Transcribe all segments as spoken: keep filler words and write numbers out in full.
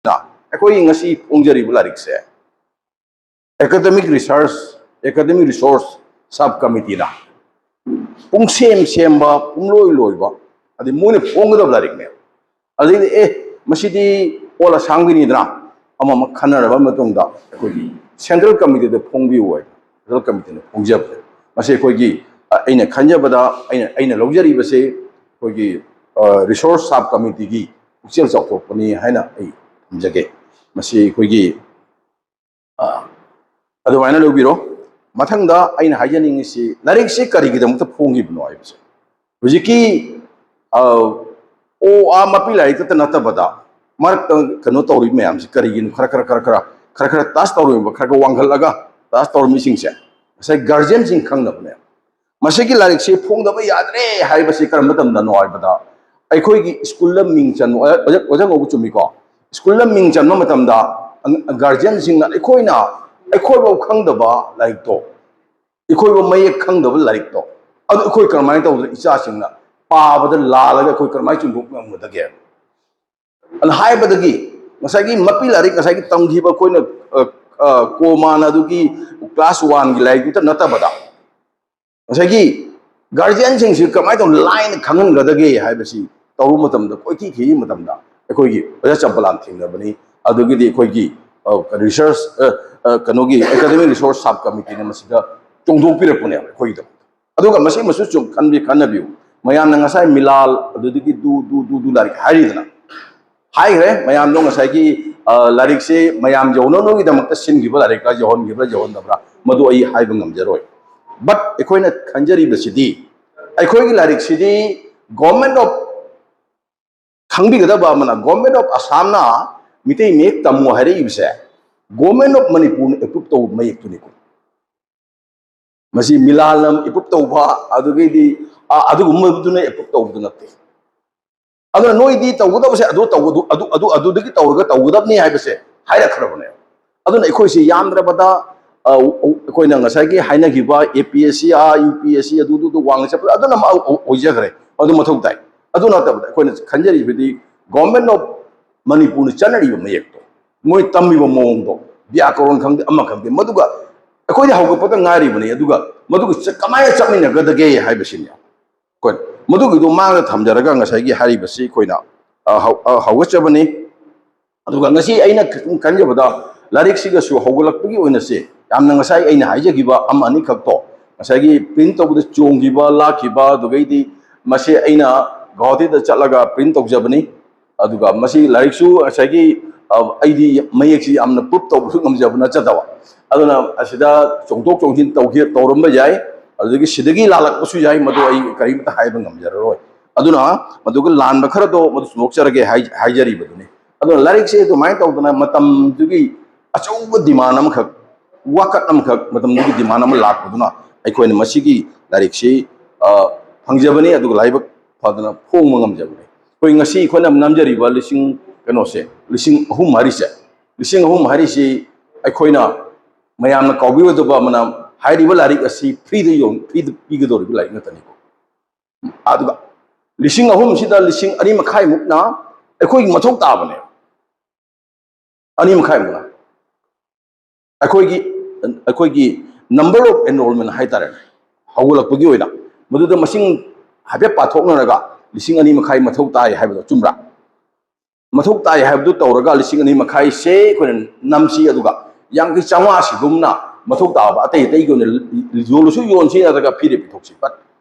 ꯑꯩꯈꯣꯏꯒꯤ ꯉꯁꯤ ꯐꯣꯡꯖꯔꯤꯕ ꯂꯥꯏꯔꯤꯛꯁꯦ Academic Research, Academic Resource Sub Committeeꯅ ꯄꯨꯡꯁꯦꯝ ꯁꯦꯝꯕ, ꯄꯨꯡꯂꯣꯏ ꯂꯣꯏꯕ, ꯑꯗꯩ ꯃꯣꯏꯅ ꯐꯣꯡꯒꯗꯕ ꯂꯥꯏꯔꯤꯛꯅꯦ꯫ ꯑꯗꯩꯗꯤ ꯑꯦ, ꯃꯁꯤꯗꯤ ꯑꯣꯜ ꯑꯁꯥꯝꯒꯤꯅꯤꯗꯅ ꯑꯃ ꯑꯃ ꯈꯟꯅꯔꯕ ꯃꯇꯨꯡꯗ ꯑꯩꯈꯣꯏꯒꯤ Central Committeeꯗ ꯐꯣꯡꯕꯤꯌꯨ ꯍꯥꯏ꯫ Central Committeeꯅ ꯐꯣꯡꯖꯕꯁꯦ, ꯃꯁꯤ ꯑꯩꯈꯣꯏꯒꯤ, ꯑ, ꯑꯩꯅ ꯈꯟꯖꯕꯗ, ꯑꯩꯅ ꯑꯩꯅ ꯂꯧꯖꯔꯤꯕꯁꯦ ꯑꯩꯈꯣꯏꯒꯤ Resource Sub Committeeꯒꯤ ꯄꯨꯛꯆꯦꯜ ꯆꯥꯎꯊꯣꯛꯄꯅꯤ ꯍꯥꯏꯅ ꯑꯩ ꯊꯝꯖꯒꯦ꯫ ꯃꯁꯤ ꯑꯩꯈꯣꯏꯒꯤ ꯑ, ꯑꯗꯨꯃꯥꯏꯅ ꯂꯧꯕꯤꯔꯣ꯫ ꯃꯊꯪꯗ ꯑꯩꯅ ꯍꯥꯏꯖꯅꯤꯡꯉꯤꯁꯤ, ꯂꯥꯏꯔꯤꯛꯁꯤ ꯀꯔꯤꯒꯤꯗꯃꯛꯇ ꯐꯣꯡꯈꯤꯕꯅꯣ ꯍꯥꯏꯕꯁꯦ꯫ ꯍꯧꯖꯤꯛꯀꯤ, ꯑ, ꯑꯣ, ꯑꯥ, ꯃꯄꯤ ꯂꯥꯏꯔꯤꯛꯇꯇ ꯅꯠꯇꯕꯗ ꯃꯔꯛꯇ ꯀꯩꯅꯣ ꯇꯧꯔꯤꯕ ꯃꯌꯥꯝꯁꯤ ꯀꯔꯤꯒꯤꯅꯣ? ꯈꯔ ꯈꯔ ꯈꯔ ꯈꯔ ꯈꯔ ꯈꯔ ꯇꯥꯁ ꯇꯧꯔꯝꯃꯤꯕ, ꯈꯔ ꯈꯔ ꯋꯥꯡꯈꯠꯂꯒ ꯇꯥꯁ ꯇꯧꯔꯝꯃꯤꯁꯤꯡꯁꯦ ꯉꯁꯥꯏ ꯒꯥꯔꯖꯤꯌꯟꯁꯤꯡ ꯈꯪꯅꯕꯅꯦ꯫ ꯃꯁꯤꯒꯤ ꯂꯥꯏꯔꯤꯛꯁꯤ ꯐꯣꯡꯗꯕ ꯌꯥꯗ꯭ꯔꯦ ꯍꯥꯏꯕꯁꯤ ꯀꯔꯝꯕ ꯃꯇꯝꯗꯅꯣ ꯍꯥꯏꯕꯗ, ꯑꯩꯈꯣꯏꯒꯤ ꯁ꯭ꯀꯨꯜꯗ ꯃꯤꯡ ꯆꯟꯕ, ꯑꯣꯖꯥ, ꯑꯣꯖꯥ ꯉꯧꯕ ꯆꯨꯝꯃꯤꯀꯣ? ꯁ꯭ꯀꯨꯜꯗ ꯃꯤꯡ ꯆꯟꯕ ꯃꯇꯝꯗ ꯒꯥꯔꯖꯤꯌꯟꯁꯤꯡꯅ ꯑꯩꯈꯣꯏꯅ, ꯑꯩꯈꯣꯏꯐꯥꯎ ꯈꯪꯗꯕ ꯂꯥꯏꯔꯤꯛꯇꯣ, ꯑꯩꯈꯣꯏꯐꯥꯎ ꯃꯌꯦꯛ ꯈꯪꯗꯕ ꯂꯥꯏꯔꯤꯛꯇꯣ, ꯑꯗꯨ ꯑꯩꯈꯣꯏ ꯀꯔꯝꯍꯥꯏꯅ ꯇꯧꯗꯅ ꯏꯆꯥꯁꯤꯡꯅ ꯄꯥꯕꯗ ꯂꯥꯜꯂꯒ ꯑꯩꯈꯣꯏ ꯀꯔꯝꯍꯥꯏꯅ ꯆꯨꯝꯊꯣꯛ ꯉꯝꯒꯗꯒꯦ? ꯑꯗꯨꯅ ꯍꯥꯏꯕꯗꯒꯤ ꯉꯁꯥꯏꯒꯤ ꯃꯄꯤ ꯂꯥꯏꯔꯤꯛ ꯉꯁꯥꯏꯒꯤ ꯇꯝꯈꯤꯕ ꯑꯩꯈꯣꯏꯅ, ꯑ, ꯑ, ꯀꯣꯃꯥꯅ ꯑꯗꯨꯒꯤ class oneꯒꯤ ꯂꯥꯏꯔꯤꯛꯇꯨꯇ ꯅꯠꯇꯕꯗ, ꯉꯁꯥꯏꯒꯤ ꯒꯥꯔꯖꯤꯌꯟꯁꯤꯡꯁꯤ ꯀꯃꯥꯏꯅ ꯇꯧꯅ ꯂꯥꯏꯅ ꯈꯪꯍꯟꯒꯗꯒꯦ ꯍꯥꯏꯕꯁꯤ ꯇꯧꯕ ꯃꯇꯝꯗ, ꯀꯣꯏꯊꯤ ꯊꯤꯕ ꯃꯇꯝꯗ ꯑꯩꯈꯣꯏꯒꯤ ꯑꯣꯖꯥ ꯆꯝꯄꯂꯥꯟ ꯊꯦꯡꯅꯕꯅꯤ꯫ ꯑꯗꯨꯒꯤꯗꯤ ꯑꯩꯈꯣꯏꯒꯤ, ꯑ, research, ꯑ, ꯑ, ꯀꯩꯅꯣꯒꯤ Academic Resource Sub Committeeꯅ ꯃꯁꯤꯗ ꯆꯣꯡꯊꯣꯛꯄꯤꯔꯛꯄꯅꯦꯕ ꯑꯩꯈꯣꯏꯒꯤꯗꯃꯛꯇ꯫ ꯑꯗꯨꯒ ꯃꯁꯤꯃꯁꯨ ꯆꯨꯝ ꯈꯟꯕꯤ-, ꯈꯟꯅꯕꯤꯌꯨ꯫ ꯃꯌꯥꯝꯅ ꯉꯁꯥꯏ ꯃꯤꯂꯥꯜ ꯑꯗꯨꯗꯒꯤ ꯗꯨ, ꯗꯨ, ꯗꯨ, ꯗꯨ ꯂꯥꯏꯔꯤꯛ ꯍꯥꯏꯔꯤꯗꯅ, ꯍꯥꯏꯈ꯭ꯔꯦ ꯃꯌꯥꯝꯗꯣ ꯉꯁꯥꯏꯒꯤ, ꯑ, ꯂꯥꯏꯔꯤꯛꯁꯦ ꯃꯌꯥꯝ ꯌꯧꯅꯕꯒꯤꯗꯃꯛꯇ ꯁꯤꯟꯈꯤꯕ ꯂꯥꯏꯔꯤꯛꯂ, ꯌꯧꯍꯟꯈꯤꯕ꯭ꯔꯥ, ꯌꯧꯍꯟꯗꯕ꯭ꯔꯥ, ꯃꯗꯨ ꯑꯩ ꯍꯥꯏꯕ ꯉꯝꯖꯔꯣꯏ꯫ But ꯑꯩꯈꯣꯏꯅ ꯈꯟꯖꯔꯤꯕꯁꯤꯗꯤ, ꯑꯩꯈꯣꯏꯒꯤ ꯂꯥꯏꯔꯤꯛꯁꯤꯗꯤ Government of, ꯈꯪꯕꯤꯒꯗꯕ ꯑꯃꯅ, Government of Assamꯅ ꯃꯤꯇꯩ ꯃꯌꯦꯛ ꯇꯝꯃꯨ ꯍꯥꯏꯔꯛꯏꯕꯁꯦ Government of Manipurꯅ approve ꯇꯧꯕ ꯃꯌꯦꯛꯇꯨꯅꯤꯀꯣ꯫ ꯃꯁꯤ ꯃꯤꯂꯥꯜꯅ approve ꯇꯧꯕ, ꯑꯗꯨꯗꯒꯤꯗꯤ, ꯑ, ꯑꯗꯨꯒꯨꯝꯕꯗꯨꯅ approve ꯇꯧꯕꯗꯨ ꯅꯠꯇꯦ꯫ ꯑꯗꯨꯅ ꯅꯣꯏꯗꯤ ꯇꯧꯒꯗꯕꯁꯦ ꯑꯗꯨ ꯇꯧ-, ꯑꯗꯨ, ꯑꯗꯨ, ꯑꯗꯨ, ꯑꯗꯨꯗꯒꯤ ꯇꯧꯔꯒ ꯇꯧꯒꯗꯕꯅꯤ ꯍꯥꯏꯕꯁꯦ ꯍꯥꯏꯔꯛꯈ꯭ꯔꯕꯅꯦ꯫ ꯑꯗꯨꯅ ꯑꯩꯈꯣꯏꯁꯤ ꯌꯥꯝꯗ꯭ꯔꯕꯗ, ꯑ, ꯑꯩꯈꯣꯏꯅ ꯉꯁꯥꯏꯒꯤ ꯍꯥꯏꯅꯈꯤꯕ APSC, ꯑ, UPSC ꯑꯗꯨꯗꯨꯗꯨ ꯋꯥꯡꯅ ꯆꯠꯄꯗ ꯑꯗꯨꯅ ꯑꯃ ꯑꯣꯏ-, ꯑꯣꯏꯖꯈ꯭ꯔꯦ꯫ ꯑꯗꯨ ꯃꯊꯧ ꯇꯥꯏ꯫ ꯑꯗꯨ ꯅꯠꯇꯕꯗ ꯑꯩꯈꯣꯏꯅ ꯈꯟꯖꯔꯤꯕꯗꯤ Government of ꯃꯅꯤꯄꯨꯔꯅ ꯆꯠꯅꯔꯤꯕ ꯃꯌꯦꯛꯇꯣ, ꯃꯣꯏ ꯇꯝꯃꯤꯕ ꯃꯑꯣꯡꯗꯣ, ꯕ꯭ꯌꯥꯀꯔꯣꯟ ꯈꯪꯗꯦ, ꯑꯃ ꯈꯪꯗꯦ, ꯃꯗꯨꯒ ꯑꯩꯈꯣꯏꯅ ꯍꯧꯒꯠꯄꯗ ꯉꯥꯏꯔꯤꯕꯅꯤ꯫ ꯑꯗꯨꯒ ꯃꯗꯨꯒ ꯆ- ꯀꯃꯥꯏꯅ ꯆꯠꯃꯤꯟꯅꯒꯗꯒꯦ ꯍꯥꯏꯕꯁꯤꯅꯤ ꯑꯩꯈꯣꯏ ꯃꯗꯨꯒꯤꯗꯣ ꯃꯥꯡꯗ ꯊꯝꯖꯔꯒ ꯉꯁꯥꯏꯒꯤ ꯍꯥꯏꯔꯤꯕꯁꯤ ꯑꯩꯈꯣꯏꯅ, ꯑ, ꯍꯧ-, ꯑ, ꯍꯧꯒꯠꯆꯕꯅꯤ꯫ ꯑꯗꯨꯒ ꯉꯁꯤ ꯑꯩꯅ ꯈꯟꯖꯕꯗ ꯂꯥꯏꯔꯤꯛꯁꯤꯒꯁꯨ ꯍꯧꯒꯠꯂꯛꯄꯒꯤ ꯑꯣꯏꯅꯁꯦ ꯌꯥꯝꯅ, ꯉꯁꯥꯏ ꯑꯩꯅ ꯍꯥꯏꯖꯈꯤꯕ ꯑꯃ ꯑꯅꯤꯈꯛꯇꯣ, ꯉꯁꯥꯏꯒꯤ ꯄ꯭ꯔꯤꯟ ꯇꯧꯕꯗ ꯆꯣꯡꯈꯤꯕ, ꯂꯥꯛꯈꯤꯕ, ꯑꯗꯨꯗꯒꯤꯗꯤ ꯃꯁꯤ ꯑꯩꯅ ꯒꯧꯍꯥꯇꯤꯗ ꯆꯠꯂꯒ ꯄ꯭ꯔꯤꯟ ꯇꯧꯖꯕꯅꯤ꯫ ꯑꯗꯨꯒ ꯃꯁꯤ ꯂꯥꯏꯔꯤꯛꯁꯨ ꯉꯁꯥꯏꯒꯤ, ꯑ, ꯑꯩꯗꯤ ꯃꯌꯦꯛꯁꯤ ꯌꯥꯝꯅ ꯄ꯭ꯔꯨꯞ ꯇꯧꯕꯁꯨ ꯉꯝꯖꯕ ꯅꯠꯆꯗꯕ, ꯑꯗꯨꯅ ꯑꯁꯤꯗ ꯆꯣꯡꯊꯣꯛ ꯆꯣꯡꯁꯤꯟ ꯇꯧꯈꯤ, ꯇꯧꯔꯝꯕ ꯌꯥꯏ, ꯑꯗꯨꯗꯒꯤ ꯁꯤꯗꯒꯤ ꯂꯥꯜꯂꯛꯄꯁꯨ ꯌꯥꯏ, ꯃꯗꯨ ꯑꯩ ꯀꯔꯤꯝꯇ ꯍꯥꯏꯕ ꯉꯝꯖꯔꯔꯣꯏ꯫ ꯑꯗꯨꯅ ꯃꯗꯨꯒ ꯂꯥꯟꯕ ꯈꯔꯗꯣ ꯃꯗꯨ ꯆꯨꯝꯊꯣꯛꯆꯔꯒꯦ ꯍꯥꯏ-, ꯍꯥꯏꯖꯔꯤꯕꯗꯨꯅꯤ꯫ ꯑꯗꯨꯅ ꯂꯥꯏꯔꯤꯛꯁꯦ ꯑꯗꯨꯃꯥꯏꯅ ꯇꯧꯗꯅ ꯃꯇꯝꯗꯨꯒꯤ ꯑꯆꯧꯕ ꯗꯤꯃꯥꯟ ꯑꯃꯈꯛ, ꯋꯥꯀꯠ ꯑꯃꯈꯛ, ꯃꯇꯝꯗꯨꯒꯤ ꯗꯤꯃꯥꯟ ꯑꯃ ꯂꯥꯛꯄꯗꯨꯅ ꯑꯩꯈꯣꯏꯅ ꯃꯁꯤꯒꯤ ꯂꯥꯏꯔꯤꯛꯁꯤ, ꯑ, ꯐꯪꯖꯕꯅꯤ, ꯑꯗꯨꯒ ꯂꯥꯏꯕꯛ ꯐꯗꯅ ꯐꯣꯡꯕ ꯉꯝꯖꯕꯅꯤ꯫ ꯑꯩꯈꯣꯏ ꯉꯁꯤ ꯑꯩꯈꯣꯏꯅ ꯅꯝꯖꯔꯤꯕ ꯂꯤꯁꯤꯡ, ꯀꯩꯅꯣꯁꯦ, ꯂꯤꯁꯤꯡ ꯑꯍꯨꯝ ꯍꯥꯏꯔꯤꯁꯦ, ꯂꯤꯁꯤꯡ ꯑꯍꯨꯝ ꯍꯥꯏꯔꯤꯁꯤ ꯑꯩꯈꯣꯏꯅ ꯃꯌꯥꯝꯅ ꯀꯥꯎꯕꯤꯔꯣꯏꯗꯕ ꯑꯃꯅ, ꯍꯥꯏꯔꯤꯕ ꯂꯥꯏꯔꯤꯛ ꯑꯁꯤ ꯐ꯭ꯔꯤꯗ ꯌꯣꯟ-, ꯐ꯭ꯔꯤꯗ ꯄꯤꯒꯗꯧꯔꯤꯕ ꯂꯥꯏꯔꯤꯛ ꯉꯥꯛꯇꯅꯤꯀꯣ꯫ ꯑꯗꯨꯒ ꯂꯤꯁꯤꯡ ꯑꯍꯨꯝꯁꯤꯗ ꯂꯤꯁꯤꯡ ꯑꯅꯤ ꯃꯈꯥꯏꯃꯨꯛꯅ ꯑꯩꯈꯣꯏꯒꯤ ꯃꯊꯧ ꯇꯥꯕꯅꯦ꯫ ꯑꯅꯤ ꯃꯈꯥꯏꯃꯨꯛꯅ ꯑꯩꯈꯣꯏꯒꯤ, ꯑꯩꯈꯣꯏꯒꯤ number of enrollment ꯍꯥꯏꯇꯥꯔꯦꯅꯦ, ꯍꯧꯒꯠꯂꯛꯄꯒꯤ ꯑꯣꯏꯅ ꯃꯗꯨꯗ ꯃꯁꯤꯡ ꯍꯥꯏꯐꯦꯠ ꯄꯥꯊꯣꯛꯅꯔꯒ ꯂꯤꯁꯤꯡ ꯑꯅꯤ ꯃꯈꯥꯏ ꯃꯊꯧ ꯇꯥꯏ ꯍꯥꯏꯕꯗꯣ ꯆꯨꯝꯕ꯭ꯔꯥ? ꯃꯊꯧ ꯇꯥꯏ ꯍꯥꯏꯕꯗꯨ ꯇꯧꯔꯒ ꯂꯤꯁꯤꯡ ꯑꯅꯤ ꯃꯈꯥꯏꯁꯦ ꯑꯩꯈꯣꯏꯅ ꯅꯝꯁꯤ, ꯑꯗꯨꯒ ꯌꯥꯡꯈꯩ ꯆꯥꯝꯃꯉꯥ ꯁꯤꯒꯨꯝꯅ ꯃꯊꯧ ꯇꯥꯕ ꯑꯇꯩ ꯑꯇꯩꯒꯤ ꯑꯣꯏꯅ ꯌꯣꯜꯂꯁꯨ ꯌꯣꯟꯁꯤ, ꯅꯠꯇ꯭ꯔꯒ ꯐ꯭ꯔꯤꯗ ꯄꯤꯊꯣꯛꯁꯤ꯫ But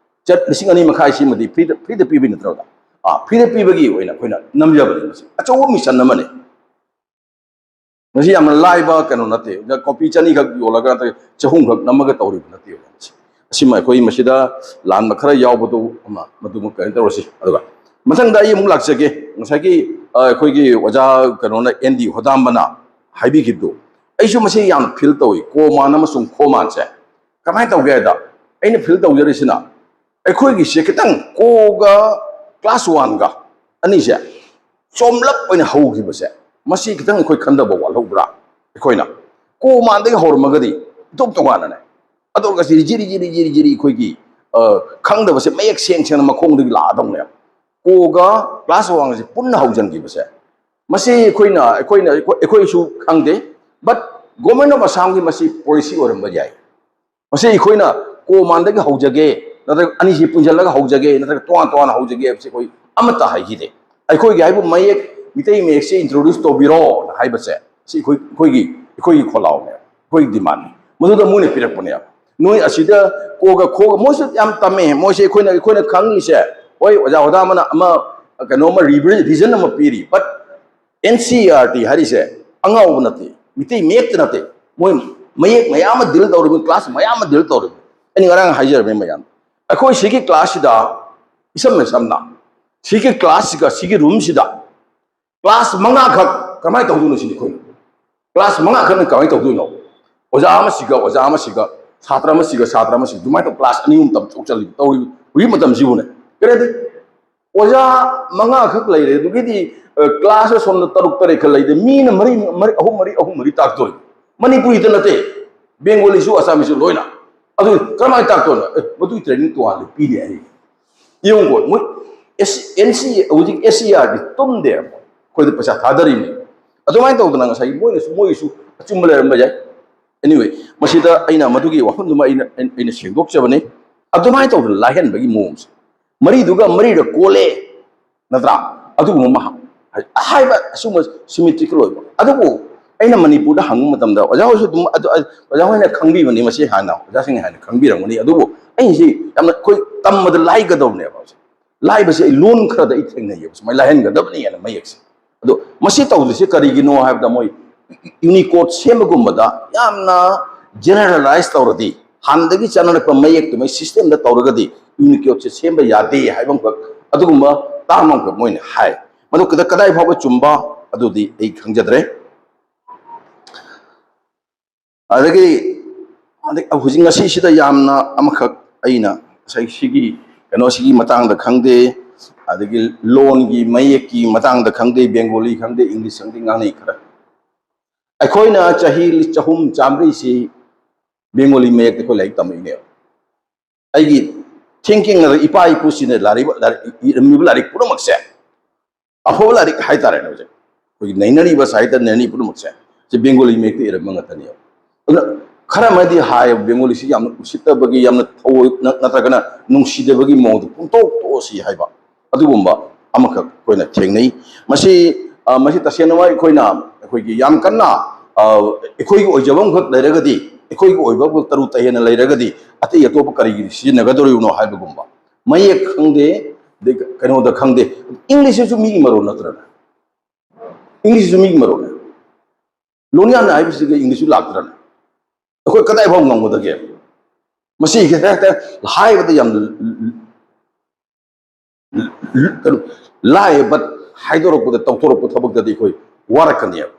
ꯆꯠ-, ꯂꯤꯁꯤꯡ ꯑꯅꯤ ꯃꯈꯥꯏꯁꯤꯃꯗꯤ ꯐ꯭ꯔꯤꯗ, ꯐ꯭ꯔꯤꯗ ꯄꯤꯕꯩ ꯅꯠꯇ꯭ꯔꯣ? ꯑꯥ, ꯐ꯭ꯔꯤꯗ ꯄꯤꯕꯒꯤ ꯑꯣꯏꯅ ꯑꯩꯈꯣꯏꯅ ꯅꯝꯖꯕꯅꯤ꯫ ꯃꯁꯤ ꯑꯆꯧꯕ ꯃꯤꯁꯟ ꯑꯃꯅꯤ꯫ ꯃꯁꯤ ꯌꯥꯝꯅ ꯂꯥꯏꯕ ꯀꯩꯅꯣ ꯅꯠꯇꯦ꯫ ꯀꯣꯄꯤ ꯆꯅꯤꯈꯛ ꯌꯣꯜꯂꯒ ꯅꯠꯇ꯭ꯔꯒ ꯆꯍꯨꯝꯈꯛ ꯅꯝꯃꯒ ꯇꯧꯔꯤꯕ ꯅꯠꯇꯦꯕ꯫ ꯑꯁꯤꯃ ꯑꯩꯈꯣꯏ ꯃꯁꯤꯗ ꯂꯥꯟꯕ ꯈꯔ ꯌꯥꯎꯕꯗꯨ ꯑꯃ, ꯃꯗꯨꯃ ꯀꯩꯅꯣ ꯇꯧꯔꯁꯤ꯫ ꯑꯗꯨꯒ ꯃꯊꯪꯗ ꯑꯩ ꯑꯃꯨꯛ ꯂꯥꯛꯆꯒꯦ꯫ ꯉꯁꯥꯏꯒꯤ, ꯑ, ꯑꯩꯈꯣꯏꯒꯤ ꯑꯣꯖꯥ ꯀꯩꯅꯣꯅ, ꯑꯦꯟ ꯗꯤ ꯍꯣꯗꯥꯝꯕꯅ ꯍꯥꯏꯕꯤꯈꯤꯕꯗꯨ, ꯑꯩꯁꯨ ꯃꯁꯤ ꯌꯥꯝꯅ ꯐꯤꯜ ꯇꯧꯏ꯫ ꯀꯣ ꯃꯥꯟ ꯑꯃꯁꯨꯡ ꯈꯣ ꯃꯥꯟꯁꯦ ꯀꯃꯥꯏꯅ ꯇꯧꯒꯦ ꯍꯥꯏꯗ, ꯑꯩꯅ ꯐꯤꯜ ꯇꯧꯖꯔꯤꯁꯤꯅ ꯑꯩꯈꯣꯏꯒꯤꯁꯦ ꯈꯤꯇꯪ ꯀꯣꯒ ꯀ꯭ꯂꯥꯁ ꯋꯥꯟꯒ ꯑꯅꯤꯁꯦ ꯆꯣꯝꯂꯞ ꯑꯣꯏꯅ ꯍꯧꯈꯤꯕꯁꯦ, ꯃꯁꯤ ꯈꯤꯇꯪ ꯑꯩꯈꯣꯏ ꯈꯟꯊꯕ ꯋꯥꯠꯍꯧꯕ꯭ꯔꯥ? ꯑꯩꯈꯣꯏꯅ ꯀꯣ ꯃꯥꯟꯗꯒꯤ ꯍꯧꯔꯝꯃꯒꯗꯤ ꯏꯇꯣꯞ ꯇꯣꯉꯥꯟꯅꯅꯦ꯫ ꯑꯗꯨꯒ ꯁꯤ ꯖꯤꯔꯤ, ꯖꯤꯔꯤ, ꯖꯤꯔꯤ, ꯖꯤꯔꯤ ꯑꯩꯈꯣꯏꯒꯤ, ꯑ, ꯈꯪꯗꯕꯁꯦ ꯃꯌꯦꯛ ꯁꯦꯡ ꯁꯦꯡꯅ ꯃꯈꯣꯡꯗꯒꯤ ꯂꯥꯛꯑꯗꯧꯅꯦꯕ꯫ ꯀꯣꯒ ꯀ꯭ꯂꯥꯁ ꯋꯥꯟꯒꯁꯦ ꯄꯨꯟꯅ ꯍꯧꯖꯤꯟꯈꯤꯕꯁꯦ, ꯃꯁꯤ ꯑꯩꯈꯣꯏꯅ ꯑꯩꯈꯣꯏꯅ ꯑꯩꯈꯣꯏꯁꯨ ꯈꯪꯗꯦ꯫ But Government of Assam ꯒꯤ ꯃꯁꯤ policy ꯑꯣꯏꯔꯝꯕ ꯌꯥꯏ꯫ ꯃꯁꯤ ꯑꯩꯈꯣꯏꯅ ꯀꯣꯃꯥꯟꯗꯒꯤ ꯍꯧꯖꯒꯦ, ꯅꯠꯇ꯭ꯔꯒ ꯑꯅꯤꯁꯤ ꯄꯨꯟꯁꯤꯜꯂꯒ ꯍꯧꯖꯒꯦ, ꯅꯠꯇ꯭ꯔꯒ ꯇꯣꯉꯥꯟ ꯇꯣꯉꯥꯟꯅ ꯍꯧꯖꯒꯦ ꯍꯥꯏꯕꯁꯤ ꯑꯩꯈꯣꯏ ꯑꯃꯠꯇ ꯍꯥꯏꯈꯤꯗꯦ꯫ ꯑꯩꯈꯣꯏꯒꯤ ꯍꯥꯏꯕꯨ ꯃꯌꯦꯛ, ꯃꯤꯇꯩ ꯃꯌꯦꯛꯁꯦ introduce ꯇꯧꯕꯤꯔꯣꯅ ꯍꯥꯏꯕꯁꯦ, ꯁꯤ ꯑꯩꯈꯣꯏ ꯑꯩꯈꯣꯏꯒꯤ ꯑꯩꯈꯣꯏꯒꯤ ꯈꯣꯜꯂꯥꯎꯅꯦ, ꯑꯩꯈꯣꯏꯒꯤ demandꯅꯤ꯫ ꯃꯗꯨꯗ ꯃꯣꯏꯅ ꯄꯤꯔꯛꯄꯅꯦꯕ꯫ ꯅꯣꯏ ꯑꯁꯤꯗ ꯀꯣꯒ ꯈꯣꯒ ꯃꯣꯏꯁꯨ ꯌꯥꯝ ꯇꯝꯃꯦ꯫ ꯃꯣꯏꯁꯦ ꯑꯩꯈꯣꯏꯅ ꯑꯩꯈꯣꯏꯅ ꯈꯪꯉꯤꯁꯦ, ꯍꯣꯏ, ꯑꯣꯖꯥ ꯍꯣꯗꯥ ꯑꯃꯅ ꯑꯃ ꯀꯩꯅꯣ ꯑꯃ reason ꯑꯃ ꯄꯤꯔꯤ, but NCERT ꯍꯥꯏꯔꯤꯁꯦ ꯑꯉꯥꯎꯕ ꯅꯠꯇꯦ, ꯃꯤꯇꯩ ꯃꯌꯦꯛꯇ ꯅꯠꯇꯦ꯫ ꯃꯣꯏ ꯃꯌꯦꯛ ꯃꯌꯥꯝ ꯑꯃ deal ꯇꯧꯔꯤꯕꯅꯤ, class ꯃꯌꯥꯝ ꯑꯃ deal ꯇꯧꯔꯤꯕꯅꯤ꯫ ꯑꯩꯅ ꯉꯔꯥꯡ ꯍꯥꯏꯖꯔꯕꯅꯤ ꯃꯌꯥꯝ, ꯑꯩꯈꯣꯏ ꯁꯤꯒꯤ classꯁꯤꯗ ꯏꯁꯝꯅ ꯁꯝꯅ ꯁꯤꯒꯤ classꯁꯤꯒ ꯁꯤꯒꯤ roomꯁꯤꯗ class ꯃꯉꯥꯈꯛ ꯀꯃꯥꯏꯅ ꯇꯧꯗꯣꯏꯅꯣ ꯁꯤꯅꯤ ꯑꯩꯈꯣꯏꯅ꯫ Class ꯃꯉꯥꯈꯛꯅ ꯀꯃꯥꯏꯅ ꯇꯧꯗꯣꯏꯅꯣ? ꯑꯣꯖꯥ ꯑꯃꯁꯤꯒ ꯑꯣꯖꯥ ꯑꯃꯁꯤꯒ, ꯁꯥꯇ꯭ꯔ ꯑꯃꯁꯤꯒ ꯁꯥꯇ꯭ꯔ ꯑꯃꯁꯤꯒ ꯑꯗꯨꯃꯥꯏꯅ ꯇꯧ class ꯑꯅꯤ ꯑꯍꯨꯝ ꯇꯝ ꯊꯣꯛꯆꯜꯂꯤ ꯇꯧꯔꯤꯕ ꯍꯧꯖꯤꯛ ꯃꯇꯝꯁꯤꯕꯨꯅꯦ꯫ ꯀꯔꯤꯗꯤ ꯑꯣꯖꯥ ꯃꯉꯥꯈꯛ ꯂꯩꯔꯦ, ꯑꯗꯨꯒꯤꯗꯤ class ꯁꯣꯝꯗ ꯇꯔꯨꯛ ꯇꯔꯦꯠ ꯈꯛ ꯂꯩꯗꯦ, ꯃꯤꯅ ꯃꯔꯤ ꯃꯔꯤ ꯑꯍꯨꯝ ꯃꯔꯤ ꯑꯍꯨꯝ ꯃꯔꯤ ꯇꯥꯛꯇꯣꯏ꯫ ꯃꯅꯤꯄꯨꯔꯤꯗ ꯅꯠꯇꯦ, Bengaliꯁꯨ Assamiseꯁꯨ ꯂꯣꯏꯅ꯫ ꯑꯗꯨ ꯀꯔꯝꯍꯥꯏꯅ ꯇꯥꯛꯇꯣꯏꯅꯣ? ꯑꯦ, ꯃꯗꯨꯒꯤ training ꯇꯣꯉꯥꯟꯅ ꯄꯤꯅꯤ ꯍꯥꯏ꯫ ꯌꯦꯡꯉꯨꯀꯣ, ꯃꯣꯏ NC ꯍꯧꯖꯤꯛ NCERT ꯇꯨꯝꯗꯦ, ꯑꯩꯈꯣꯏꯗ ꯄꯩꯁꯥ ꯊꯥꯗꯔꯤꯅꯦ꯫ ꯑꯗꯨꯃꯥꯏꯅ ꯇꯧꯗꯅ ꯉꯁꯥꯏꯒꯤ ꯃꯣꯏꯅꯁꯨ ꯃꯣꯏꯒꯤꯁꯨ ꯑꯆꯨꯝꯕ ꯂꯩꯔꯝꯕ ꯌꯥꯏ꯫ Anyway, ꯃꯁꯤꯗ ꯑꯩꯅ ꯃꯗꯨꯒꯤ ꯋꯥꯐꯝꯗꯨꯃ ꯑꯩꯅ ꯑꯩꯅ ꯁꯦꯡꯗꯣꯛꯆꯕꯅꯤ꯫ ꯑꯗꯨꯃꯥꯏꯅ ꯇꯧꯗꯅ ꯂꯥꯏꯍꯟꯕꯒꯤ ꯃꯑꯣꯡꯁꯦ, ꯃꯔꯤꯗꯨꯒ ꯃꯔꯤꯔꯛ ꯀꯣꯜꯂꯦ, ꯅꯠꯇ꯭ꯔꯥ? ꯑꯗꯨꯒꯨꯝꯕ ꯑꯃ ꯍꯥꯏꯕ ꯑꯁꯤꯒꯨꯝꯕ symmetrical ꯑꯣꯏꯕ꯫ ꯑꯗꯨꯕꯨ ꯑꯩꯅ ꯃꯅꯤꯄꯨꯔꯗ ꯍꯪꯕ ꯃꯇꯝꯗ ꯑꯣꯖꯥ ꯍꯣꯏꯁꯨ ꯑꯗꯨꯝ ꯑꯗꯨ ꯑꯣꯖꯥ ꯍꯣꯏꯅ ꯈꯪꯕꯤꯕꯅꯤ, ꯃꯁꯤ ꯍꯥꯟꯅ ꯑꯣꯖꯥꯁꯤꯡꯅ ꯍꯥꯟꯅ ꯈꯪꯕꯤꯔꯝꯒꯅꯤ꯫ ꯑꯗꯨꯕꯨ ꯑꯩꯁꯤ ꯌꯥꯝꯅ ꯑꯩꯈꯣꯏ ꯇꯝꯕꯗ ꯂꯥꯏꯒꯗꯧꯕꯅꯦꯕ꯫ ꯍꯧꯖꯤꯛ ꯂꯥꯏꯕꯁꯦ ꯑꯩ ꯂꯣꯟ ꯈꯔꯗ ꯑꯩ ꯊꯦꯡꯅꯩꯌꯦꯕ, ꯁꯨꯃꯥꯏꯅ ꯂꯥꯏꯍꯟꯒꯗꯕꯅꯤꯅ ꯃꯌꯦꯛꯁꯦ꯫ ꯑꯗꯣ ꯃꯁꯤ ꯇꯧꯗ꯭ꯔꯤꯁꯦ ꯀꯔꯤꯒꯤꯅꯣ ꯍꯥꯏꯕꯗ, ꯃꯣꯏ Unicode ꯁꯦꯝꯕꯒꯨꯝꯕꯗ ꯌꯥꯝꯅ generalize ꯇꯧꯔꯗꯤ, ꯍꯥꯟꯅꯗꯒꯤ ꯆꯠꯅꯔꯛꯄ ꯃꯌꯦꯛꯇꯨꯃꯩ systemꯗ ꯇꯧꯔꯒꯗꯤ Unicodeꯁꯦ ꯁꯦꯝꯕ ꯌꯥꯗꯦ ꯍꯥꯏꯕ ꯑꯃꯈꯛ, ꯑꯗꯨꯒꯨꯝꯕ ꯇꯥꯔꯝ ꯑꯃꯈꯛ ꯃꯣꯏꯅ ꯍꯥꯏ꯫ ꯃꯗꯨ ꯀꯗꯥꯏ ꯐꯥꯎꯕ ꯆꯨꯝꯕ, ꯑꯗꯨꯗꯤ ꯑꯩ ꯈꯪꯖꯗ꯭ꯔꯦ꯫ ꯑꯗꯒꯤ ꯑꯗꯩ ꯍꯧꯖꯤꯛ ꯉꯁꯤꯁꯤꯗ ꯌꯥꯝꯅ ꯑꯃꯈꯛ ꯑꯩꯅ ꯉꯁꯥꯏ ꯁꯤꯒꯤ ꯀꯩꯅꯣꯁꯤꯒꯤ ꯃꯇꯥꯡꯗ ꯈꯪꯗꯦ, ꯑꯗꯒꯤ ꯂꯣꯟꯒꯤ ꯃꯌꯦꯛꯀꯤ ꯃꯇꯥꯡꯗ ꯈꯪꯗꯦ, Bengali ꯈꯪꯗꯦ, English ꯈꯪꯗꯦ, ꯉꯥꯡꯅꯩ ꯈꯔ꯫ ꯑꯩꯈꯣꯏꯅ ꯆꯍꯤ ꯆꯍꯨꯝ ꯆꯥꯝꯃꯔꯤꯁꯤ Bengali ꯃꯌꯦꯛꯇ ꯑꯩꯈꯣꯏ ꯂꯥꯏꯔꯤꯛ ꯇꯝꯃꯛꯏꯅꯦꯕ꯫ ꯑꯩꯒꯤ thinking ꯑꯗ ꯏꯄꯥ ꯏꯄꯨꯁꯤꯡꯅ ꯂꯥꯏꯔꯤꯛ, ꯂꯥꯏꯔꯤꯛ ꯏꯔꯝꯃꯤꯕ ꯂꯥꯏꯔꯤꯛ ꯄꯨꯝꯅꯃꯛꯁꯦ ꯑꯐꯕ ꯂꯥꯏꯔꯤꯛ ꯍꯥꯏꯇꯥꯔꯦꯅꯦ꯫ ꯍꯧꯖꯤꯛ ꯑꯩꯈꯣꯏꯒꯤ ꯅꯩꯅꯔꯤꯕ ꯁꯥꯍꯤꯇ꯭ꯌ ꯅꯩꯅꯔꯤ ꯄꯨꯝꯅꯃꯛꯁꯦ ꯁꯤ ꯕꯦꯡꯒꯣꯂꯤ ꯃꯌꯦꯛꯇ ꯏꯔꯝꯕ ꯉꯥꯛꯇꯅꯦꯕ꯫ ꯑꯗꯨꯅ ꯈꯔ ꯑꯃꯗꯤ ꯍꯥꯏꯌꯦꯕ, ꯕꯦꯡꯒꯣꯂꯤꯁꯤ ꯌꯥꯝꯅ ꯎꯁꯤꯠꯇꯕꯒꯤ, ꯌꯥꯝꯅ ꯊꯧꯑꯣꯏ ꯅ-, ꯅꯠꯇ꯭ꯔꯒꯅ ꯅꯨꯡꯁꯤꯗꯕꯒꯤ ꯃꯑꯣꯡꯗ ꯄꯨꯡꯇꯣꯛ ꯇꯣꯛꯑꯁꯤ ꯍꯥꯏꯕ ꯑꯗꯨꯒꯨꯝꯕ ꯑꯃꯈꯛ ꯑꯩꯈꯣꯏꯅ ꯊꯦꯡꯅꯩ꯫ ꯃꯁꯤ, ꯑ, ꯃꯁꯤ ꯇꯁꯦꯡꯅꯃꯛ ꯑꯩꯈꯣꯏꯅ, ꯑꯩꯈꯣꯏꯒꯤ ꯌꯥꯝ ꯀꯟꯅ, ꯑ, ꯑꯩꯈꯣꯏꯒꯤ ꯑꯣꯏꯖꯕ ꯑꯃꯈꯛ ꯂꯩꯔꯒꯗꯤ, ꯑꯩꯈꯣꯏꯒꯤ ꯑꯣꯏꯕ ꯑꯃꯈꯛ ꯇꯔꯨ ꯇꯍꯦꯟꯅ ꯂꯩꯔꯒꯗꯤ, ꯑꯇꯩ ꯑꯇꯣꯞꯄ ꯀꯔꯤꯒꯤ ꯁꯤꯖꯤꯟꯅꯒꯗꯧꯔꯤꯕꯅꯣ ꯍꯥꯏꯕꯒꯨꯝꯕ꯫ ꯃꯌꯦꯛ ꯈꯪꯗꯦ, ꯑꯗꯩ ꯀꯩꯅꯣꯗ ꯈꯪꯗꯦ, ꯏꯪꯂꯤꯁꯁꯤꯁꯨ ꯃꯤꯒꯤ ꯃꯔꯣꯟ ꯅꯠꯇ꯭ꯔꯅꯦ? ꯏꯪꯂꯤꯁꯁꯤꯁꯨ ꯃꯤꯒꯤ ꯃꯔꯣꯟꯅꯦ꯫ ꯂꯣꯟꯌꯥꯟ ꯍꯥꯏꯕꯁꯤꯒ ꯏꯪꯂꯤꯁꯁꯨ ꯂꯥꯛꯇ꯭ꯔꯅꯦ? ꯑꯩꯈꯣꯏ ꯀꯗꯥꯏ ꯐꯥꯎ ꯉꯝꯒꯗꯒꯦ? ꯃꯁꯤ ꯍꯦꯛꯇ, ꯍꯦꯛꯇ ꯍꯥꯏꯕꯗ ꯌꯥꯝ ꯀꯩꯅꯣ, ꯂꯥꯏꯌꯦ, but ꯍꯥꯏꯗꯣꯔꯛꯄꯗ, ꯇꯧꯊꯣꯔꯛꯄ ꯊꯕꯛꯇꯗꯤ ꯑꯩꯈꯣꯏ ꯋꯥꯔꯛꯀꯅꯦꯕ꯫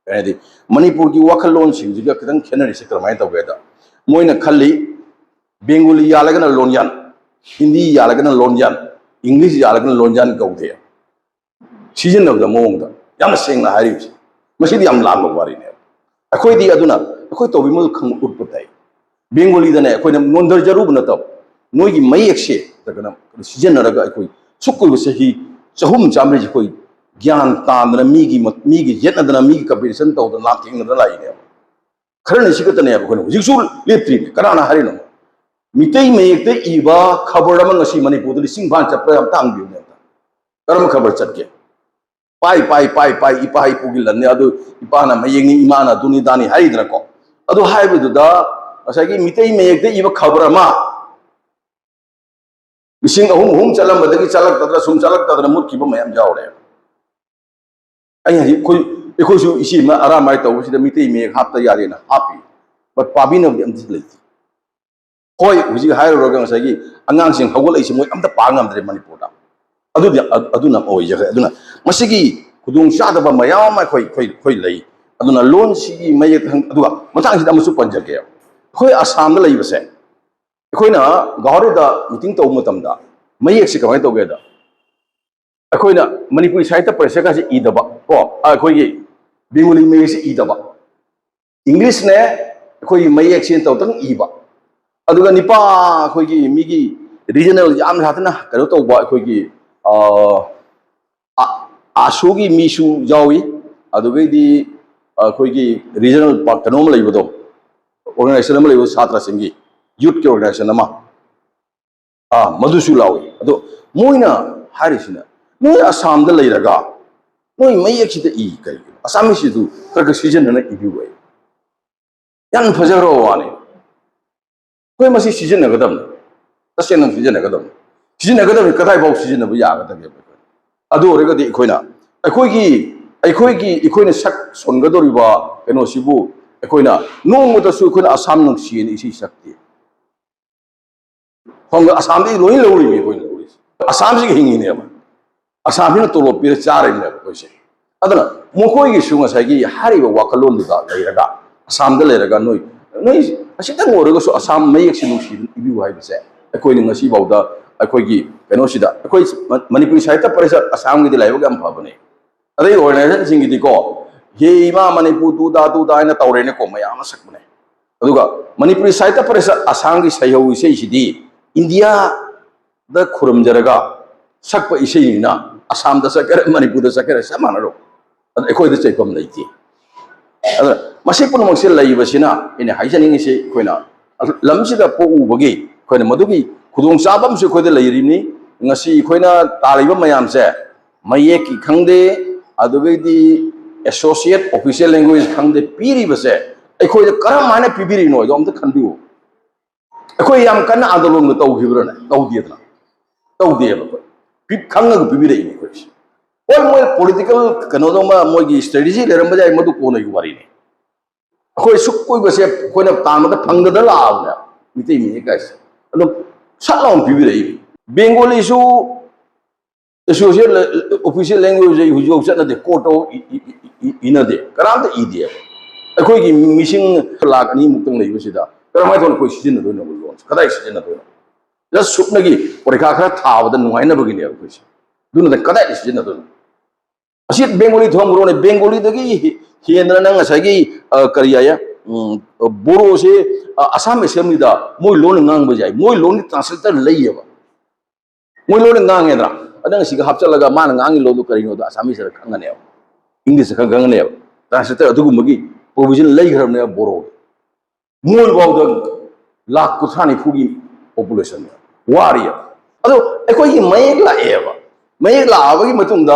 ꯍꯥꯏꯗꯤ ꯃꯅꯤꯄꯨꯔꯒꯤ ꯋꯥꯈꯜꯂꯣꯟꯁꯤꯡꯁꯤꯒ ꯈꯤꯇꯪ ꯈꯦꯠꯅꯔꯤꯁꯦ ꯀꯔꯝꯍꯥꯏꯅ ꯇꯧꯒꯦꯗ, ꯃꯣꯏꯅ ꯈꯜꯂꯤ ꯕꯦꯡꯒꯣꯂꯤ ꯌꯥꯜꯂꯒꯅ ꯂꯣꯟꯌꯥꯟ, ꯍꯤꯟꯗꯤ ꯌꯥꯜꯂꯒꯅ ꯂꯣꯟꯌꯥꯟ, ꯏꯪꯂꯤꯁ ꯌꯥꯜꯂꯒꯅ ꯂꯣꯟꯌꯥꯟ ꯀꯧꯗꯦ꯫ ꯁꯤꯖꯤꯟꯅꯕꯗ ꯃꯑꯣꯡꯗ ꯌꯥꯝꯅ ꯁꯦꯡꯅ ꯍꯥꯏꯔꯤꯕꯁꯦ, ꯃꯁꯤꯗꯤ ꯌꯥꯝ ꯂꯥꯟꯕ ꯋꯥꯔꯤꯅꯦꯕ꯫ ꯑꯩꯈꯣꯏꯗꯤ ꯑꯗꯨꯅ ꯑꯩꯈꯣꯏ ꯇꯧꯕꯤꯃꯜ ꯈꯪꯕ ꯎꯠꯄ ꯇꯥꯏ꯫ ꯕꯦꯡꯒꯣꯂꯤꯗꯅꯦ ꯑꯩꯈꯣꯏꯅ ꯅꯣꯟꯊꯖꯔꯨꯕ ꯅꯠꯇꯕ, ꯅꯣꯏꯒꯤ ꯃꯌꯦꯛꯁꯦ ꯅꯠꯇ꯭ꯔꯒꯅ ꯁꯤꯖꯤꯟꯅꯔꯒ ꯑꯩꯈꯣꯏ ꯁꯨꯛ ꯀꯨꯏꯕ ꯆꯍꯤ ꯆꯍꯨꯝ ꯆꯥꯝꯃꯔꯤꯁꯦ ꯑꯩꯈꯣꯏ ꯒ꯭ꯌꯥꯟ ꯇꯥꯗꯅ, ꯃꯤꯒꯤ ꯃ-, ꯃꯤꯒꯤ ꯌꯦꯠꯅꯗꯅ, ꯃꯤꯒꯤ ꯀꯝꯄꯤꯇꯤꯁꯟ ꯇꯧꯗꯅ ꯂꯥꯟꯊꯦꯡꯅꯗꯅ ꯂꯥꯛꯏꯅꯦꯕ꯫ ꯈꯔꯅꯤ ꯁꯤ ꯈꯛꯇꯅꯦꯕ ꯑꯩꯈꯣꯏꯅ ꯍꯧꯖꯤꯛꯁꯨ ꯂꯦꯞꯇ꯭ꯔꯤꯅꯦ꯫ ꯀꯅꯥꯅ ꯍꯥꯏꯔꯤꯅꯣ? ꯃꯤꯇꯩ ꯃꯌꯦꯛꯇ ꯏꯕ ꯈꯕꯔ ꯑꯃ ꯉꯁꯤ ꯃꯅꯤꯄꯨꯔꯗ ꯂꯤꯁꯤꯡ ꯐꯥꯅ ꯆꯠꯄ꯭ꯔꯥ? ꯑꯝꯇ ꯍꯪꯕꯤꯌꯨꯅꯦ ꯑꯝꯇ꯫ ꯀꯔꯝꯕ ꯈꯕꯔ ꯆꯠꯀꯦ? ꯄꯥꯏ, ꯄꯥꯏ, ꯄꯥꯏ, ꯄꯥꯏ, ꯏꯄꯥ ꯏꯄꯨꯒꯤ ꯂꯟꯅꯤ, ꯑꯗꯨ ꯏꯄꯥꯅ ꯃꯌꯦꯛꯅꯤ, ꯏꯃꯥꯅ ꯑꯗꯨꯅꯤ, ꯗꯥꯅꯤ ꯍꯥꯏꯔꯤꯗꯅꯀꯣ꯫ ꯑꯗꯨ ꯍꯥꯏꯕꯗꯨꯗ ꯉꯁꯥꯏꯒꯤ ꯃꯤꯇꯩ ꯃꯌꯦꯛꯇ ꯏꯕ ꯈꯕꯔ ꯑꯃ ꯂꯤꯁꯤꯡ ꯑꯍꯨꯝ ꯑꯍꯨꯝ ꯆꯠꯂꯝꯕꯗꯒꯤ ꯆꯠꯂꯛꯇꯗꯅ, ꯁꯨꯝ ꯆꯠꯂꯛꯇꯗꯅ ꯃꯨꯠꯈꯤꯕ ꯃꯌꯥꯝ ꯌꯥꯎꯔꯦ꯫ ꯑꯩ ꯍꯧꯖꯤꯛ ꯑꯩꯈꯣꯏ, ꯑꯩꯈꯣꯏꯁꯨ ꯏꯆꯦ ꯑꯃ ꯑꯔꯥꯝꯕꯥꯏ ꯇꯧꯕꯁꯤꯗ ꯃꯤꯇꯩ ꯃꯌꯦꯛ ꯍꯥꯞꯇ ꯌꯥꯗꯦꯅ ꯍꯥꯞꯄꯤ꯫ But ꯄꯥꯕꯤꯅꯕꯗꯤ ꯑꯝꯇ ꯂꯩꯇꯦ꯫ ꯍꯣꯏ, ꯍꯧꯖꯤꯛ ꯍꯥꯏꯔꯨꯔꯒ ꯉꯁꯥꯏꯒꯤ ꯑꯉꯥꯡꯁꯤꯡ ꯍꯧꯒꯠꯂꯛꯏꯁꯦ ꯃꯣꯏ ꯑꯝꯇ ꯄꯥ ꯉꯝꯗ꯭ꯔꯦ ꯃꯅꯤꯄꯨꯔꯗ꯫ ꯑꯗꯨꯗꯤ, ꯑ-, ꯑꯗꯨꯅ ꯑꯣꯏꯖꯈ꯭ꯔꯦ꯫ ꯑꯗꯨꯅ ꯃꯁꯤꯒꯤ ꯈꯨꯗꯣꯡꯆꯥꯗꯕ ꯃꯌꯥꯝ ꯑꯃ ꯑꯩꯈꯣꯏ, ꯑꯩꯈꯣꯏ, ꯑꯩꯈꯣꯏ ꯂꯩ꯫ ꯑꯗꯨꯅ ꯂꯣꯟꯁꯤꯒꯤ ꯃꯌꯦꯛ ꯈꯪ-, ꯑꯗꯨꯒ ꯃꯇꯥꯡꯁꯤꯗ ꯑꯃꯁꯨ ꯄꯟꯖꯒꯦ꯫ ꯑꯩꯈꯣꯏ ꯑꯁꯥꯝꯗ ꯂꯩꯕꯁꯦ, ꯑꯩꯈꯣꯏꯅ ꯒꯧꯍꯥꯇꯤꯗ ꯃꯤꯇꯤꯡ ꯇꯧꯕ ꯃꯇꯝꯗ ꯃꯌꯦꯛꯁꯦ ꯀꯃꯥꯏꯅ ꯇꯧꯒꯦꯗ, ꯑꯩꯈꯣꯏꯅ ꯃꯅꯤꯄꯨꯔꯤ ꯁꯥꯍꯤꯇ꯭ꯌ ꯄꯔꯤꯁꯠꯀꯁꯦ ꯏꯗꯕ ꯀꯣ, ꯑ, ꯑꯩꯈꯣꯏꯒꯤ ꯕꯦꯡꯒꯣꯂꯤ ꯃꯌꯦꯛꯁꯦ ꯏꯗꯕ, ꯏꯪꯂꯤꯁꯅꯦ ꯑꯩꯈꯣꯏꯒꯤ ꯃꯌꯦꯛꯁꯦ ꯇꯧꯗꯪ ꯏꯕ꯫ ꯑꯗꯨꯒ ꯅꯤꯄꯥ ꯑꯩꯈꯣꯏꯒꯤ ꯃꯤꯒꯤ ꯔꯤꯖꯅꯦꯜ ꯌꯥꯝ ꯁꯥꯊꯤꯅ ꯀꯩꯅꯣ ꯇꯧꯕ ꯑꯩꯈꯣꯏꯒꯤ, ꯑ, ꯑ-, ꯑꯥꯁꯨꯒꯤ ꯃꯤꯁꯨ ꯌꯥꯎꯏ, ꯑꯗꯨꯒꯩꯗꯤ ꯑꯩꯈꯣꯏꯒꯤ ꯔꯤꯖꯅꯦꯜ ꯄꯥꯔꯛ ꯀꯩꯅꯣꯝ ꯂꯩꯕꯗꯣ, ꯑꯣꯔꯒꯅꯥꯏꯖꯦꯁꯟ ꯑꯃ ꯂꯩꯕꯗꯣ, ꯁꯥꯇ꯭ꯔꯁꯤꯡꯒꯤ ꯌꯨꯠꯀꯤ ꯑꯣꯔꯒꯅꯥꯏꯖꯦꯁꯟ ꯑꯃ, ꯑꯥ, ꯃꯗꯨꯁꯨ ꯂꯥꯎꯏ꯫ ꯑꯗꯣ ꯃꯣꯏꯅ ꯍꯥꯏꯔꯤꯁꯤꯅ, "ꯅꯣꯏ ꯑꯁꯥꯝꯗ ꯂꯩꯔꯒ ꯅꯣꯏ ꯃꯌꯦꯛꯁꯤꯗ ꯏ ꯀꯩꯒꯤꯅꯣ? ꯑꯁꯥꯃꯤꯁꯁꯤꯁꯨ ꯈꯔ ꯈꯔ ꯁꯤꯖꯤꯟꯅꯅ ꯏꯕꯤꯌꯨ" ꯍꯥꯏ꯫ ꯌꯥꯝ ꯐꯖꯈ꯭ꯔꯕ ꯋꯥꯅꯤ꯫ ꯑꯩꯈꯣꯏ ꯃꯁꯤ ꯁꯤꯖꯤꯟꯅꯒꯗꯕꯅꯤ, ꯇꯁꯦꯡꯅ ꯁꯤꯖꯤꯟꯅꯒꯗꯕꯅꯤ꯫ ꯁꯤꯖꯤꯟꯅꯒꯗꯕꯅꯤ, ꯀꯗꯥꯏꯐꯥꯎ ꯁꯤꯖꯤꯟꯅꯕ ꯌꯥꯒꯗꯒꯦ? ꯑꯗꯨ ꯑꯣꯏꯔꯒꯗꯤ ꯑꯩꯈꯣꯏꯅ, ꯑꯩꯈꯣꯏꯒꯤ, ꯑꯩꯈꯣꯏꯒꯤ, ꯑꯩꯈꯣꯏꯅ ꯁꯛ ꯁꯣꯟꯒꯗꯧꯔꯤꯕ ꯀꯩꯅꯣꯁꯤꯕꯨ ꯑꯩꯈꯣꯏꯅ ꯅꯣꯡꯃꯇꯁꯨ ꯑꯩꯈꯣꯏꯅ "ꯑꯁꯥꯝ ꯅꯨꯡꯁꯤꯌꯦꯅ" ꯏꯁꯩ ꯁꯛꯇꯦ꯫ ꯁꯣꯝꯗ ꯑꯁꯥꯝꯗꯒꯤ ꯂꯣꯏ ꯂꯧꯔꯤꯅꯤ ꯑꯩꯈꯣꯏꯅ ꯂꯧꯔꯤꯁꯦ꯫ ꯑꯁꯥꯝꯁꯤꯒꯤ ꯍꯤꯡꯉꯤꯅꯦꯕ, ꯑꯁꯥꯝꯁꯤꯅ ꯇꯣꯂꯣꯞ ꯄꯤꯔ ꯆꯥꯔꯤꯕꯅꯦꯕ ꯑꯩꯈꯣꯏꯁꯦ꯫ ꯑꯗꯨꯅ ꯃꯈꯣꯏꯒꯤꯁꯨ ꯉꯁꯥꯏꯒꯤ ꯍꯥꯏꯔꯤꯕ ꯋꯥꯈꯜꯂꯣꯟꯗꯨꯗ ꯂꯩꯔꯒ, ꯑꯁꯥꯝꯗ ꯂꯩꯔꯒ ꯅꯣꯏ, ꯅꯣꯏ ꯑꯁꯤꯇꯪ ꯑꯣꯏꯔꯒꯁꯨ ꯑꯁꯥꯝ ꯃꯌꯦꯛꯁꯤ ꯅꯨꯡꯁꯤꯅ ꯏꯕꯤꯌꯨ ꯍꯥꯏꯕꯁꯦ ꯑꯩꯈꯣꯏꯅ ꯉꯁꯤꯐꯥꯎꯗ ꯑꯩꯈꯣꯏꯒꯤ ꯀꯩꯅꯣꯁꯤꯗ, ꯑꯩꯈꯣꯏ ꯃ-, ꯃꯅꯤꯄꯨꯔꯤ ꯁꯥꯍꯤꯇ꯭ꯌ ꯄꯔꯤꯁꯠ ꯑꯁꯥꯝꯒꯤꯗꯤ ꯂꯥꯏꯕꯛ ꯌꯥꯝ ꯐꯕꯅꯦ꯫ ꯑꯗꯩ ꯑꯣꯔꯒꯅꯥꯏꯖꯦꯁꯟꯁꯤꯡꯒꯤꯗꯤꯀꯣ, "ꯍꯦ ꯏꯃꯥ ꯃꯅꯤꯄꯨꯔ ꯇꯨ ꯗꯥ ꯇꯨ ꯗꯥ" ꯍꯥꯏꯅ ꯇꯧꯔꯦꯅꯀꯣ, ꯃꯌꯥꯝ ꯑꯃ ꯁꯛꯄꯅꯦ꯫ ꯑꯗꯨꯒ ꯃꯅꯤꯄꯨꯔꯤ ꯁꯥꯍꯤꯇ꯭ꯌ ꯄꯔꯤꯁꯠ ꯑꯁꯥꯝꯒꯤ ꯁꯩꯍꯧ ꯏꯁꯩꯁꯤꯗꯤ ꯏꯟꯗꯤꯌꯥꯗ ꯈꯨꯔꯨꯝꯖꯔꯒ ꯁꯛꯄ ꯏꯁꯩꯅꯤꯅ, ꯑꯁꯥꯝꯗ ꯆꯠꯀꯦꯔꯥ ꯃꯅꯤꯄꯨꯔꯗ ꯆꯠꯀꯦꯔꯥ ꯆꯞ ꯃꯥꯟꯅꯔꯣ꯫ ꯑꯗ ꯑꯩꯈꯣꯏꯗ ꯆꯩꯐꯝ ꯂꯩꯇꯦ꯫ ꯑꯗ ꯃꯁꯤ ꯄꯨꯝꯅꯃꯛꯁꯦ ꯂꯩꯕꯁꯤꯅ ꯑꯩꯅ ꯍꯥꯏꯖꯅꯤꯡꯉꯤꯁꯤ, ꯑꯩꯈꯣꯏꯅ ꯂꯝꯁꯤꯗ ꯄꯣꯛꯎꯕꯒꯤ ꯑꯩꯈꯣꯏꯅ ꯃꯗꯨꯒꯤ ꯈꯨꯗꯣꯡꯆꯥꯕ ꯑꯃꯁꯨ ꯑꯩꯈꯣꯏꯗ ꯂꯩꯔꯤꯕꯅꯤ꯫ ꯉꯁꯤ ꯑꯩꯈꯣꯏꯅ ꯇꯥꯜꯂꯤꯕ ꯃꯌꯥꯝꯁꯦ, ꯃꯌꯦꯛꯀꯤ ꯈꯪꯗꯦ, ꯑꯗꯨꯗꯒꯤꯗꯤ ꯑꯦꯁꯣꯁꯤꯌꯦꯠ ꯑꯣꯐꯤꯁꯤꯌꯦꯜ ꯂꯦꯡꯒ꯭ꯋꯦꯖ ꯈꯪꯗꯦ, ꯄꯤꯔꯤꯕꯁꯦ ꯑꯩꯈꯣꯏꯗ ꯀꯔꯝ ꯍꯥꯏꯅ ꯄꯤꯕꯤꯔꯤꯅꯣ ꯍꯥꯏꯗꯣ ꯑꯝꯇ ꯈꯟꯕꯤꯌꯨ꯫ ꯑꯩꯈꯣꯏ ꯌꯥꯝ ꯀꯟꯅ ꯑꯟꯗꯣꯂꯟꯒ ꯇꯧꯈꯤꯕ꯭ꯔꯥꯅꯦ? ꯇꯧꯗꯦꯗꯅ꯫ ꯇꯧꯗꯦꯕ ꯑꯩꯈꯣꯏ꯫ ꯄꯤ-, ꯈꯪꯉꯒ ꯄꯤꯕꯤꯔꯛꯏꯅꯦ ꯑꯩꯈꯣꯏꯁꯦ꯫ ꯍꯣꯏ, ꯃꯣꯏ ꯄꯣꯂꯤꯇꯤꯀꯦꯜ ꯀꯩꯅꯣꯗꯧꯅ ꯃꯣꯏꯒꯤ ꯁ꯭ꯇ꯭ꯔꯦꯇꯦꯖꯤ ꯂꯩꯔꯝꯕ ꯌꯥꯏ, ꯃꯗꯨ ꯀꯣꯟꯅꯒꯤ ꯋꯥꯔꯤꯅꯤ꯫ ꯑꯩꯈꯣꯏ ꯁꯨꯛ ꯀꯨꯏꯕꯁꯦ ꯑꯩꯈꯣꯏꯅ ꯇꯥꯟꯕꯗ ꯐꯪꯗꯗꯅ ꯂꯥꯛꯑꯕꯅꯦ, ꯃꯤꯇꯩ ꯃꯌꯦꯛ ꯀꯥꯏꯁꯦ꯫ ꯑꯗꯨꯝ ꯁꯠ ꯂꯥꯎꯅ ꯄꯤꯕꯤꯔꯛꯏ꯫ ꯕꯦꯡꯒꯣꯂꯤꯁꯨ ꯑꯦꯁꯣꯁꯤꯌꯦꯠ ꯑꯣꯐꯤꯁꯤꯌꯦꯜ ꯂꯦꯡꯒ꯭ꯋꯦꯖ ꯍꯧꯖꯤꯛ ꯍꯧꯖꯤꯛ ꯆꯠꯅꯗꯦ, ꯀꯣꯔꯠꯇ ꯏ-, ꯏ-, ꯏ-, ꯏ-, ꯏꯅꯗꯦ, ꯀꯅꯥꯝꯇ ꯏꯗꯦꯕ꯫ ꯑꯩꯈꯣꯏꯒꯤ ꯃꯤꯁꯤꯡ ꯂꯥꯈ ꯑꯅꯤꯃꯨꯛꯇꯪ ꯂꯩꯕꯁꯤꯗ ꯀꯔꯝꯍꯥꯏꯅ ꯇꯧꯅ ꯑꯩꯈꯣꯏ ꯁꯤꯖꯤꯟꯅꯗꯣꯏꯅꯣ ꯂꯣꯟꯁꯦ? ꯀꯗꯥꯏ ꯁꯤꯖꯤꯟꯅꯗꯣꯏꯅꯣ? ꯖꯁ ꯁꯨꯞꯅꯒꯤ ꯄꯔꯤꯈꯥ ꯈꯔ ꯊꯥꯕꯗ ꯅꯨꯡꯉꯥꯏꯅꯕꯒꯤꯅꯦꯕ ꯑꯩꯈꯣꯏꯁꯦ꯫ ꯑꯗꯨ ꯅꯠꯇꯅ ꯀꯗꯥꯏꯗ ꯁꯤꯖꯤꯟꯅꯗꯣꯏꯅꯣ? ꯑꯁꯤ ꯕꯦꯡꯒꯣꯂꯤ ꯊꯣꯟꯈ꯭ꯔꯣꯅꯦ, ꯕꯦꯡꯒꯣꯂꯤꯗꯒꯤ ꯍꯦ-, ꯍꯦꯟꯗꯅ ꯅꯪ ꯉꯁꯥꯏꯒꯤ, ꯑ, ꯀꯔꯤ ꯍꯥꯏꯌꯦ, ꯎꯝ, ꯕꯣꯔꯣꯁꯦ, ꯑ, ꯑꯁꯥꯝ ꯑꯦꯁꯦꯝꯕ꯭ꯂꯤꯗ ꯃꯣꯏ ꯂꯣꯟ ꯉꯥꯡꯕ ꯌꯥꯏ, ꯃꯣꯏ ꯂꯣꯟꯒꯤ ꯇ꯭ꯔꯥꯟꯁꯂꯦꯇꯔ ꯂꯩꯌꯦꯕ꯫ ꯃꯣꯏ ꯂꯣꯟꯅ ꯉꯥꯡꯉꯦꯗꯅ, ꯑꯗ ꯉꯁꯤꯒ ꯍꯥꯞꯆꯤꯜꯂꯒ ꯃꯥꯅ ꯉꯥꯡꯉꯤ ꯂꯣꯟꯗꯣ ꯀꯔꯤꯅꯣꯗꯣ ꯑꯁꯥꯃꯤꯁꯇ ꯈꯪꯒꯅꯦꯕ, ꯏꯪꯂꯤꯁꯇ ꯈꯪ ꯈꯪꯒꯅꯦꯕ꯫ ꯇ꯭ꯔꯥꯟꯁꯂꯦꯇꯔ ꯑꯗꯨꯒꯨꯝꯕꯒꯤ ꯄ꯭ꯔꯣꯕꯤꯖꯟ ꯂꯩꯈ꯭ꯔꯕꯅꯦꯕ ꯕꯣꯔꯣꯒꯤ꯫ ꯃꯣꯏꯐꯥꯎꯗ ꯂꯥꯛ ꯀꯨꯟꯊ꯭ꯔꯥ ꯅꯤꯐꯨꯒꯤ ꯄꯣꯄꯨꯂꯦꯁꯟ ꯋꯥꯔꯤꯌꯦꯕ꯫ ꯑꯗꯣ ꯑꯩꯈꯣꯏꯒꯤ ꯃꯌꯦꯛ ꯂꯥꯛꯑꯦꯕ꯫ ꯃꯌꯦꯛ ꯂꯥꯛꯑꯕꯒꯤ ꯃꯇꯨꯡꯗ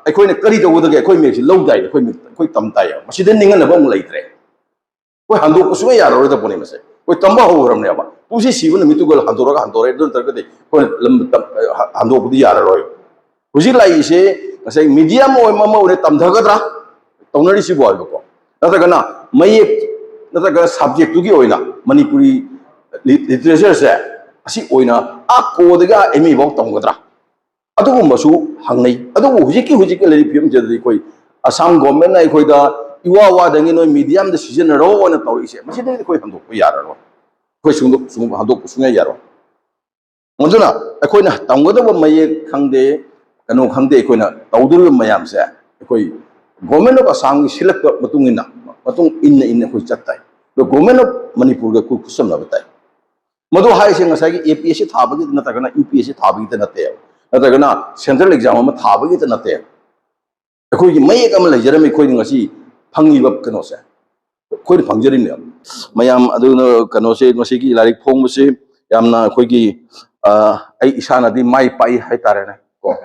ꯑꯩꯈꯣꯏꯅ ꯀꯔꯤ ꯇꯧꯒꯗꯒꯦ? ꯑꯩꯈꯣꯏ ꯃꯌꯦꯛꯁꯤ ꯂꯧꯗꯥꯏꯅꯦ, ꯑꯩꯈꯣꯏ ꯃꯌꯦꯛ-, ꯑꯩꯈꯣꯏ ꯇꯝ ꯇꯥꯏꯌꯦꯕ꯫ ꯃꯁꯤꯗ ꯅꯤꯡꯍꯟꯅꯕ ꯑꯃꯨꯛ ꯂꯩꯇ꯭ꯔꯦ꯫ ꯑꯩꯈꯣꯏ ꯍꯟꯗꯣꯛꯄ ꯁꯨꯡꯌꯥ ꯌꯥꯔꯔꯣꯏꯗꯕ ꯄꯣꯠꯅꯤ ꯃꯁꯦ꯫ ꯑꯩꯈꯣꯏ ꯇꯝꯕ ꯍꯧꯈ꯭ꯔꯕꯅꯦꯕ꯫ ꯄꯨꯟꯁꯤ ꯁꯤꯕ ꯅꯨꯃꯤꯠꯇꯨꯒ ꯍꯟꯗꯣꯔꯒ ꯍꯟꯗꯣꯔꯛꯑꯦ꯫ ꯑꯗꯨ ꯅꯠꯇ꯭ꯔꯒꯗꯤ ꯑꯩꯈꯣꯏꯅ ꯂꯝ ꯇꯝ-, ꯍ-, ꯍꯟꯗꯣꯛꯄꯗꯤ ꯌꯥꯔꯔꯣꯏ꯫ ꯍꯧꯖꯤꯛ ꯂꯥꯛꯏꯁꯦ ꯉꯁꯥꯏ ꯃꯤꯗꯤꯌꯝ ꯑꯣꯏ-, ꯑꯃ ꯑꯣꯏꯅ ꯇꯝꯊꯒꯗ꯭ꯔꯥ ꯇꯧꯅꯔꯤꯁꯤꯕꯨ ꯍꯥꯏꯕꯀꯣ, ꯅꯠꯇ꯭ꯔꯒꯅ ꯃꯌꯦꯛ, ꯅꯠꯇ꯭ꯔꯒꯅ ꯁꯕꯖꯦꯛꯇꯨꯒꯤ ꯑꯣꯏꯅ ꯃꯅꯤꯄꯨꯔꯤ ꯂꯤ-, ꯂꯤꯇꯔꯦꯆꯔꯁꯦ ꯑꯁꯤ ꯑꯣꯏꯅ ꯑꯥ ꯀꯣꯗꯒꯤ ꯑꯥ ꯑꯦꯝ ꯑꯦ ꯐꯥꯎ ꯇꯝꯒꯗ꯭ꯔꯥ? ꯑꯗꯨꯒꯨꯝꯕꯁꯨ ꯍꯪꯅꯩ꯫ ꯑꯗꯨꯕꯨ ꯍꯧꯖꯤꯛꯀꯤ, ꯍꯧꯖꯤꯛꯀꯤ ꯂꯩꯔꯤꯕ ꯐꯤꯕꯝꯁꯤꯗꯗꯤ ꯑꯩꯈꯣꯏ ꯑꯁꯥꯝ ꯒꯣꯔꯃꯦꯟꯅ ꯑꯩꯈꯣꯏꯗ ꯏꯋꯥ ꯋꯥꯗꯉꯩ ꯅꯣꯏ ꯃꯤꯗꯤꯌꯝꯗ ꯁꯤꯖꯤꯟꯅꯔꯣ ꯍꯥꯏꯅ ꯇꯧꯔꯛꯏꯁꯦ, ꯃꯁꯤꯗꯗꯤ ꯑꯩꯈꯣꯏ ꯍꯟꯗꯣꯛꯄ ꯌꯥꯔꯔꯣꯏ꯫ ꯑꯩꯈꯣꯏ ꯁꯨꯡꯗꯣꯛ-, ꯁꯨꯡ-, ꯍꯟꯗꯣꯛꯄ ꯁꯨꯡꯌꯥ ꯌꯥꯔꯣꯏ꯫ ꯑꯗꯨꯅ ꯑꯩꯈꯣꯏꯅ ꯇꯝꯒꯗꯕ ꯃꯌꯦꯛ ꯈꯪꯗꯦ, ꯀꯩꯅꯣ ꯈꯪꯗꯦ, ꯑꯩꯈꯣꯏꯅ ꯇꯧꯗꯣꯔꯤꯕ ꯃꯌꯥꯝꯁꯦ ꯑꯩꯈꯣꯏ ꯒꯣꯔꯃꯦꯟ ꯑꯣꯐ ꯑꯁꯥꯝꯒꯤ ꯁꯤꯜꯂꯛꯄ ꯃꯇꯨꯡ ꯏꯟꯅ, ꯃꯇꯨꯡ ꯏꯟꯅ, ꯏꯟꯅ ꯑꯩꯈꯣꯏ ꯆꯠ ꯇꯥꯏ꯫ ꯑꯗꯣ ꯒꯣꯔꯃꯦꯟ ꯑꯣꯐ ꯃꯅꯤꯄꯨꯔꯒ ꯑꯩꯈꯣꯏ ꯈꯨꯠꯁꯝꯅꯕ ꯇꯥꯏ꯫ ꯃꯗꯨ ꯍꯥꯏꯔꯤꯁꯦ ꯉꯁꯥꯏꯒꯤ ꯑꯦ ꯄꯤ ꯑꯦꯁ ꯁꯤ ꯊꯥꯕꯒꯤ ꯅꯠꯇ꯭ꯔꯒꯅ ꯌꯨ ꯄꯤ ꯑꯦꯁ ꯁꯤ ꯊꯥꯕꯒꯤꯇ ꯅꯠꯇꯦꯕ, ꯅꯠꯇ꯭ꯔꯒꯅ ꯁꯦꯟꯇ꯭ꯔꯦꯜ ꯑꯦꯛꯖꯥꯝ ꯑꯃ ꯊꯥꯕꯒꯤꯇ ꯅꯠꯇꯦꯕ꯫ ꯑꯩꯈꯣꯏꯒꯤ ꯃꯌꯦꯛ ꯑꯃ ꯂꯩꯖꯔꯝꯃꯤ, ꯑꯩꯈꯣꯏꯅ ꯉꯁꯤ ꯐꯪꯉꯤꯕ ꯀꯩꯅꯣꯁꯦ, ꯑꯩꯈꯣꯏꯅ ꯐꯪꯖꯔꯤꯅꯦꯕ꯫ ꯃꯌꯥꯝ ꯑꯗꯨꯅ ꯀꯩꯅꯣꯁꯦ, ꯉꯁꯤꯒꯤ ꯂꯥꯏꯔꯤꯛ ꯐꯣꯡꯕꯁꯦ ꯌꯥꯝꯅ ꯑꯩꯈꯣꯏꯒꯤ, ꯑ, ꯑꯩ ꯏꯁꯥꯅꯗꯤ ꯃꯥꯏ ꯄꯥꯛꯏ ꯍꯥꯏꯇꯥꯔꯦꯅꯦ ꯀꯣ꯫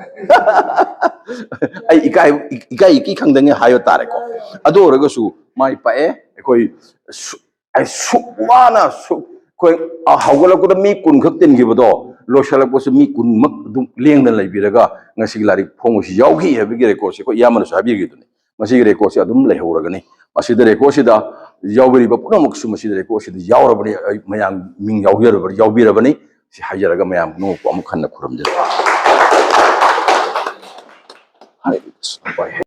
ꯑꯩ ꯏꯀꯥꯏ, ꯏꯀꯥꯏ ꯏꯀꯤ ꯈꯪꯗꯉꯩ ꯍꯥꯏꯕ ꯇꯥꯔꯦꯀꯣ꯫ ꯑꯗꯨ ꯑꯣꯏꯔꯒꯁꯨ ꯃꯥꯏ ꯄꯥꯛꯑꯦ꯫ ꯑꯩꯈꯣꯏ ꯁꯨ-, ꯑꯩ ꯁꯨꯛ ꯋꯥꯅ ꯁꯨꯛ-, ꯑꯩꯈꯣꯏ, ꯑ, ꯍꯧꯒꯠꯂꯛꯄꯗ ꯃꯤ ꯀꯨꯟ ꯈꯛ ꯇꯤꯟꯈꯤꯕꯗꯣ, ꯂꯣꯏꯁꯤꯜꯂꯛꯄꯁꯨ ꯃꯤ ꯀꯨꯟꯃꯛ ꯑꯗꯨꯝ ꯂꯦꯡꯗꯅ ꯂꯩꯕꯤꯔꯒ ꯉꯁꯤꯒꯤ ꯂꯥꯏꯔꯤꯛ ꯐꯣꯡꯕꯁꯤ ꯌꯥꯎꯈꯤ ꯍꯥꯏꯕꯒꯤ ꯔꯦꯀꯣꯔꯠꯁꯦ ꯑꯩꯈꯣꯏ ꯏꯌꯥꯝꯕꯅꯁꯨ ꯍꯥꯏꯕꯤꯈꯤꯗꯨꯅꯤ꯫ ꯃꯁꯤꯒꯤ ꯔꯦꯀꯣꯔꯠꯁꯦ ꯑꯗꯨꯝ ꯂꯩꯍꯧꯔꯒꯅꯤ꯫ ꯃꯁꯤꯗ ꯔꯦꯀꯣꯔꯠꯁꯤꯗ ꯌꯥꯎꯕꯤꯔꯤꯕ ꯄꯨꯝꯅꯃꯛꯁꯨ ꯃꯁꯤꯗ ꯔꯦꯀꯣꯔꯠꯁꯤꯗ ꯌꯥꯎꯔꯕꯅꯤ, ꯑꯩ ꯃꯌꯥꯝ ꯃꯤꯡ ꯌꯥꯎꯖꯔꯕ-, ꯌꯥꯎꯕꯤꯔꯕꯅꯤ꯫ ꯁꯤ ꯍꯥꯏꯖꯔꯒ ꯃꯌꯥꯝ ꯄꯨꯝꯅꯃꯛꯄꯨ ꯑꯃꯨꯛ ꯍꯟꯅ ꯈꯨꯔꯨꯝꯖꯔꯤ꯫ ꯍꯥꯏ,